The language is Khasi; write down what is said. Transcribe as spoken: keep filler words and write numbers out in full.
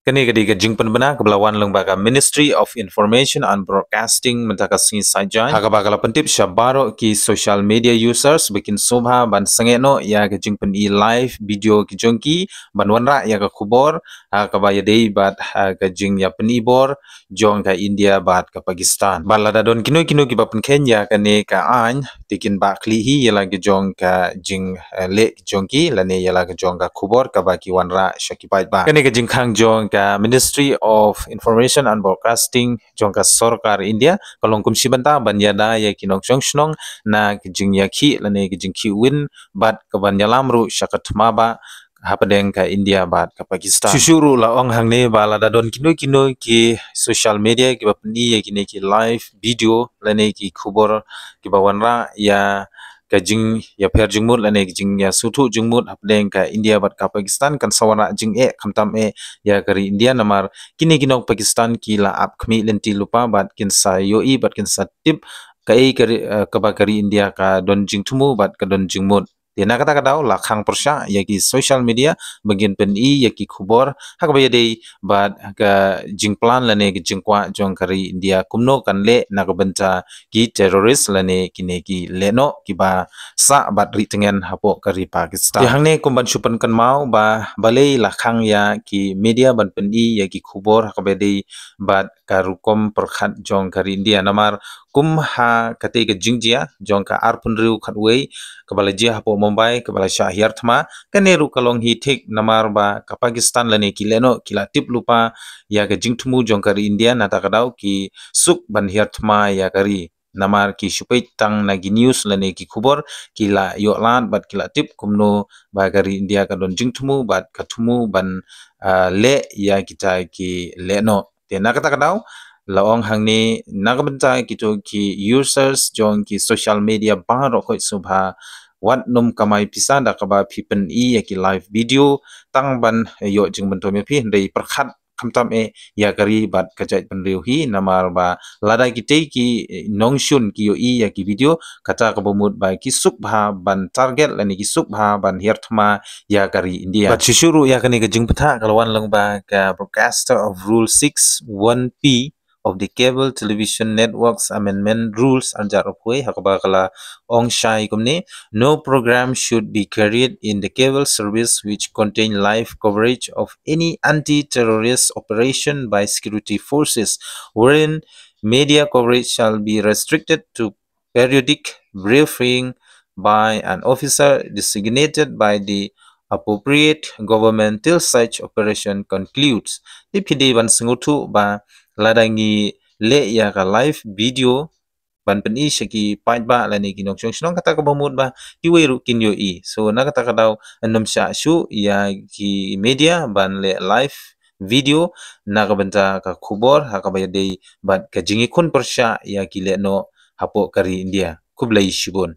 Kane ka dei ka jingpynbna kaba la wan lyngba ka Ministry of Information and Broadcasting mynta ka sngi Saitjaiñ, ha kaba ka la pyntip sha baroh ki social media users ba kin sngewbha ban sangeh noh ïa ka jingpyni live video ki jong ki ban wanrah ïa ka khubor ha kaba ïadei bad ha ka jingïapyni bor jong ka India bad ka Pakistan. Bad lada don kino kino kiba pynkheiñ ïa kane ka aiñ, te kin bah khlieh hi ïa la ka jong ka jing, eh, leh jong ki lane ïa la ka jong ka khubor kaba ki wanrah sha ki paidbah. Kane ka jingkhang jong ka Ministry of Information and Broadcasting jong ka sorkar India ka long kum shi bynta ban ïada ïa ki nongshong shnong na ka jingïakhih lane ka jingkhih win bad ka ban ïalam ruh sha ka thma bah hapdeng ka India bad ka Pakistan. Shuh shuh ruh la ong hangne ba lada don kino kino ki social media kiba pyni ïa kine ki live video lane ki khubor kiba wanrah ïa ka jingïapher jingmut lane ka jingïasngewthuh jingmut hapdeng ka India bad ka Pakistan, kan sa wanrah jingeh khamtam eh ïa ka ri India, namar kine ki nong Pakistan ki la ap khmih lynti lypa bad kin sa ïohi bad kin sa tip kaei ka ri, eh, kaba ka ri India ka don jingthmu bad ka don jingmut. Te na kata ka daw la khang pyrshah ïa ki social media ba kin pyni ïa ki khubor ha kaba ïadei bad ka jingplan lane ka jingkwah jong ka ri India kumno kan leh na ka bynta ki terrorist lane kine ki lehnoh kiba sah bad ri tngen hapoh ka ri Pakistan. Te hangne kum ban shu pynkynmaw ba balei la khang ïa ki media ban pyni ïa ki khubor ha kaba ïadei bad ka rukom pyrkhat jong ka ri India, namar kum ha katei ka jingjia jong ka arphew hynriew khatwei kaba la jia hapoh Mumbai kaba la shah hiar thma, kane ruh ka long hi thik namar ba ka Pakistan lane ki lehnoh ki la tip lypa ïa ka jingthmu jong ka ri India, nata ka daw ki suk ban hiar thma ïa ka ri. Namar ki shu peit tang na ki news lane ki khubor ki la ïoh lad bad ki la tip kumno ba ka ri India ka don jingthmu bad ka thmu ban, ah, leh ïa kita ki lehnoh. Te na kata ka daw la ong hangne na ka bynta kito ki users jong ki social media baroh, khoit sngewbha wat nym kamai pisa da kaba phi pyni ïa ki live video tang ban ïoh jingmyntoi ïa phi, hynrei pyrkhat khamtam eh ïa ka ri bad ka jaitbynriew hi, namar ba lada kitei ki, eh, nongshun ki ïohi ïa ki video, kata kaba mut ba ki suk bha ban target lane ki suk bha ban hiar thma ïa ka ri India. Bad shuh shuh ruh ïa kane ka jingbthah ka la wan lyngba ka broadcaster of Rule six one P of the Cable Television Networks Amendment Rules ar hajar arphew ha kaba ka la ong shai kumne: No program should be carried in the cable service which contain live coverage of any anti-terrorist operation by security forces, wherein media coverage shall be restricted to periodic briefing by an officer designated by the appropriate government till such operation concludes. Te phi dei ban sngewthuh ba lada ngi leh ïa ka live video ban pyni sha ki paidbah lane ki nongshong shnong, kata kaba mut ba kiwei ruh kin ïohi. So na kata ka daw nym shah shuh ïa ki media ban leh live video na ka bynta ka khubor ha kaba ïadei bad ka jingïakhun pyrshah ïa ki lehnoh hapoh ka ri India. Khublei shibun.